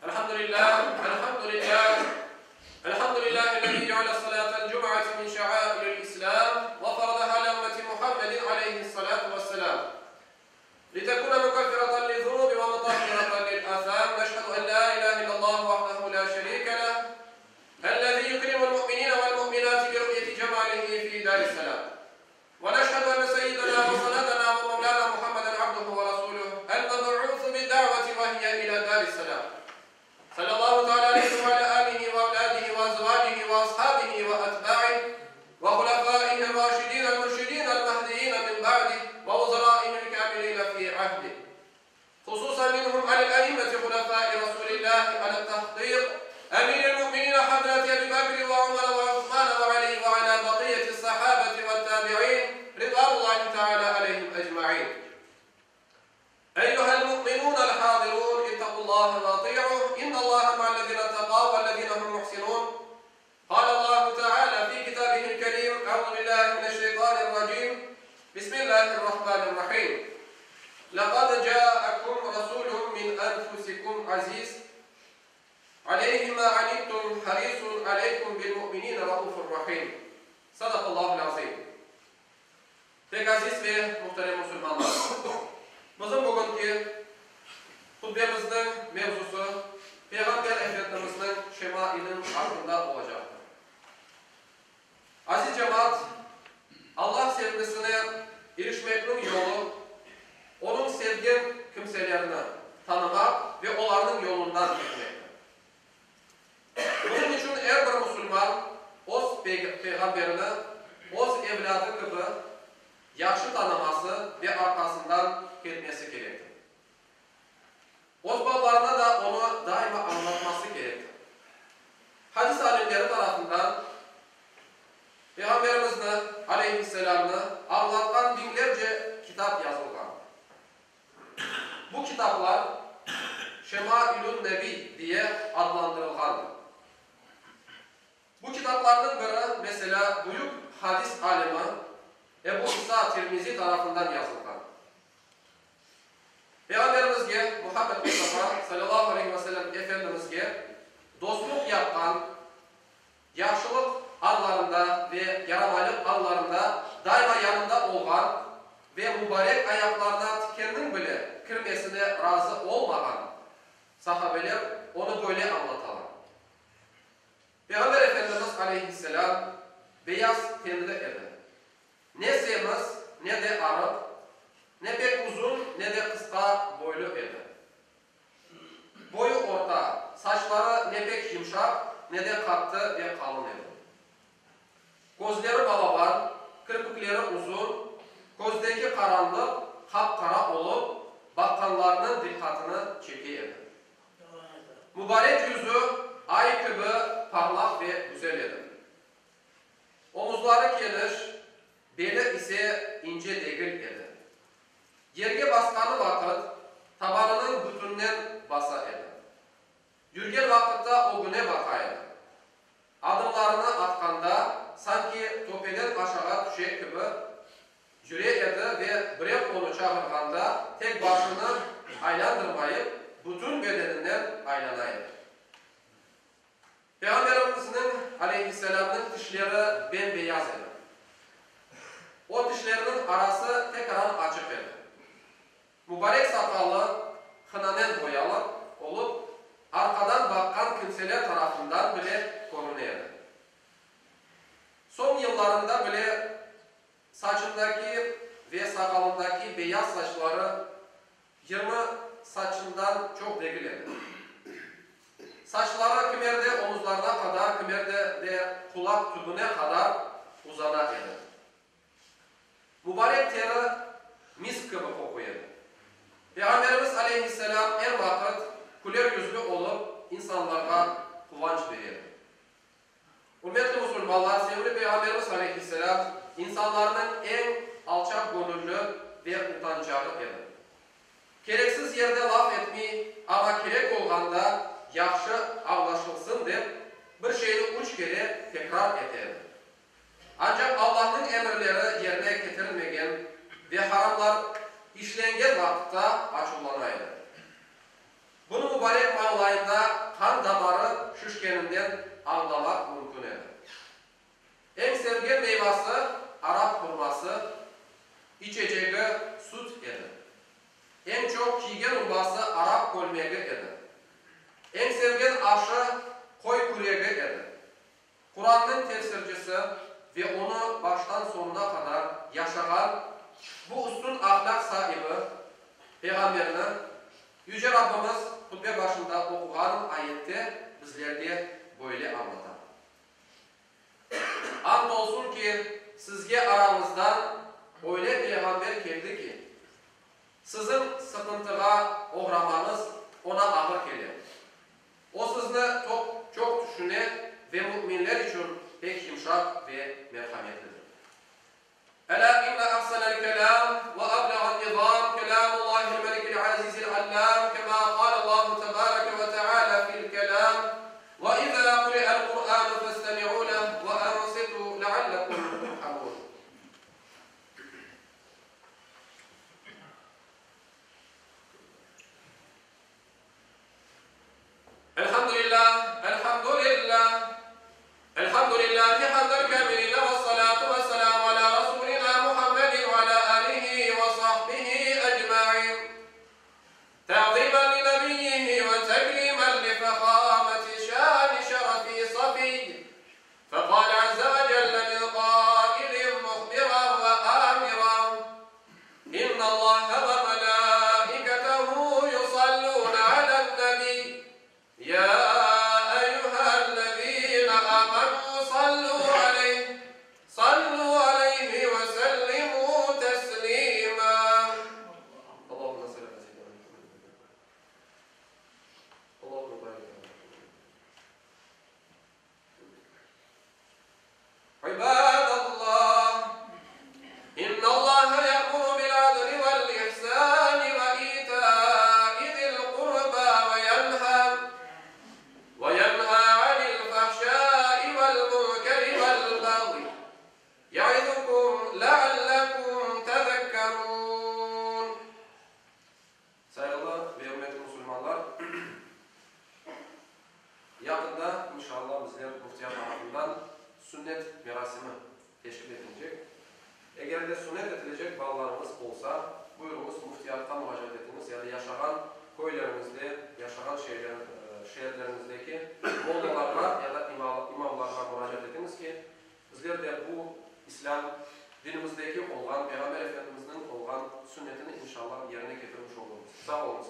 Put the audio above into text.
الحمد لله الحمد لله الحمد لله الذي جعل صلاة الجمعة من شعائر الإسلام وفرضها على أمة محمد عليه الصلاة والسلام لتكون مكفرة للذنوب ومطهرة للآثام نشهد أن لا إله إلا الله وحده لا شريك له الذي يكرم المؤمنين والمؤمنات برؤية جماله في دار السلام ونشهد أن سيدنا وسندنا ومولانا محمدا عبده ورسوله المبعوث بالدعوة وهي إلى دار السلام صلى الله تعالى عليه وعلى آله وأولاده وأزواجه وأصحابه وأتباعه وخلفائه الراشدين المرشدين المهديين من بعده ووزرائه الكاملين في عهده خصوصا منهم على الأئمة خلفاء رسول الله على التحقيق أمير المؤمنين حضرة أبي بكر وعمر وعثمان وعلي وعلى بقية الصحابة والتابعين رضوان الله تعالى عليهم أجمعين أيها المؤمنون الحاضرون اتقوا الله وأطيعوه إن الله مع الذين اتقوا والذين هم محسنون قال الله تعالى في كتابه الكريم أعوذ بالله من الشيطان الرجيم بسم الله الرحمن الرحيم لقد جاءكم رسول من أنفسكم عزيز عليه ما عنتم حريص عليكم بالمؤمنين رؤوف رحيم صدق الله العظيم Pek aziz ve muhterem musulmanlar! Bizim bugünki hutbemizniñ mevzusı Peyğamber Efendimizniñ şemailiniñ aqqında olacaqtır. Aziz cemaat, Allah sevgisine irişmekniñ yolu, Onıñ sevgen kimselerini tanımaq ve olarnıñ yolundan ketmektir. Bunıñ içün er bir musulman öz Peyğamberini öz evlâdı kibi yahşı tanıması ve arqasından ketmesi kerektir. Öz balalarına da onı daima añlatması kerektir. Hadis alimleri tarafından Peyğamberimizni, aleyhisselâmnı, añlatqan biñlerce kitap yazılğan. Bu kitaplar Şemailün-Nebi diye adlandırılğandır. Bu kitaplarnıñ biri, meselâ, büyük hadis alimi Ebu İsa Tirmizi tarafından yazılğan. Peyğamberimizge, Muhammed Mustafa, salâlâhu aleyhi ve sellem, Efendimizge dostluq yapqan, yahşılıq anlarında ve yaramaylıq anlarında daima yanında olğan ve mubarek ayaqlarına tikenniñ bile kirmesine razı olmağan sahabeler onı böyle añlatalar, Peyğamber Efendimiz aleyhisselâm beyaz tenli edi. Ne semiz, ne de arıq, ne pek uzun, ne de qısqa boylu edi. Boyu orta, saçları ne pek yımşaq, ne de qattı ve qalın edi. Közleri balaban, kirpikleri uzun, közdeki qaranlıq qap-qara olıp, baqqanlarnıñ diqqatını çeke edi. Mubarek yüzü ay kibi parlaq ve güzel edi. Omuzları keniş, beli ise ince degil edi. Yerge basqanı vaqıt, tabanınıñ bütünnen basa edi. Yürgen vaqıtta ögüne baqa edi. Adımlarını atqanda, sanki töpeden aşağa tüşe kibi yüre edi ve birev onı çağırğanda tek başını aylandırmayıp, bütün bedeninen aylana edi. Peyğamberimizniñ, aleyhisselâmnıñ, tişleri bem-beyaz edi. O tişleriniñ arası tekaran açıq edi. Mubarek saqalı hınanen boyalı olıp, arqadan baqqan kimseler tarafından bile körüne edi. Soñ yıllarında bile saçındaki ve saqalındaki beyaz saçları 20 saçından çoq degil edi. Saçları kimerde omuzlarına qadar, kimerde de qulaq tübüne qadar uzana edi. Mubarek teri misk kibi qoquy edi. Peyğamberimiz aleyhisselâm er vaqıt küler yüzlü olıp, insanlarğa quvanç bere edi. Ürmetli musulmanlar, sevimli Peyğamberimiz aleyhisselâm insanlarnıñ eñ alçaqgönüllü ve utançağı edi. Kereksiz yerde laf etmey, amma kerek olğanda yahşı añlaşılsın dep, bir şeyni üç kere tekrar ete edi. Ancaq Allahnıñ emirleri yerine ketirilmegen ve haramlar işlengen vaqıtta açuvlana edi. Bunı mubarek mañlayında qan damarı şişkeninden añlamaq mümkün edi. Eñ sevgen meyvası arap hurması, içecegi süt edi. Eñ çoq kiygen urbası arap kölmegi edi. Eñ sevgen aşı qoy küregi edi. Qurannıñ tefsircisi ve onı baştan soñuna qadar yaşağan bu üstün ahlâq saibi Peyğamberni Yüce Rabbimiz hutbe başında oquğan ayette bizlerge böyle añlata, Ant olsun ki, sizge arañızdan öyle Peyğamber keldi ki, siziñ sıqıntığa oğramañız oña ağır kele. O sizni çoq tüşüne ve müminler içün pek yımşaq ve merhametlidir. Elâ inne ahsenel kelâm ve ebleğen nizâm kelâmullâhil melikil azizil allâm kemâ kâlellâhu tebâreke ve teâlâ fil kelâm, Ve izâ kuri'el Kur'ânu festemi'û leh ve ansitû leallekum turhamûn. Elhamdülillah, elhamdülillah, Elhamdülillahi hamdel kâmiline vessalâtu vesselâmu alâ Rasûlinâ Muhammedin ve alâ âlihi ve sahbihi ecmaîn. Ta'zîmen li nebiyyihi ve tekrîmen li fehâmeti şâni şerefi safiyy. Feqâle azze ve celle min qâilin muhbiran ve âmiran, İnnallâhe ve melâiketehu yusallûne alen-nebiy, yâ eyyühellezîne âmenû sallû aleyh, sallû aleyhi ve sellimû teslîmâ. Allahümme salli alâ seyyidinâ Muhammed. Allahümme barik alâ Muhammed. İbadallah, İnnallaha ya'muru bil-adli vel-ihsani ve ita'i zil-qurba ve yenha ve yenha anil-fahşai vel-munkeri vel-bagyi ya'izukum leallekum tezekkerun. Sayğılı ve ürmetli musulmanlar, yaqında, inşallah, bizler Müftiyat tarafından sünnet merasimi teşkil etilecek. Eger de sünnet etilecek balalarıñız olsa, buyurıñız, Müftiyatqa muracaat etiñiz ya da yaşağan köyleriñizde, yaşağan şeerleriñizdeki mollalarğa ya da imamlarğa muracaat etiñiz ki, Bizler de bu İslâm dinimizdeki olğan, Peyğamber Efendimizniñ olğan sünnetini inşallah yerine ketirmiş olurmız. Sağ oluñız.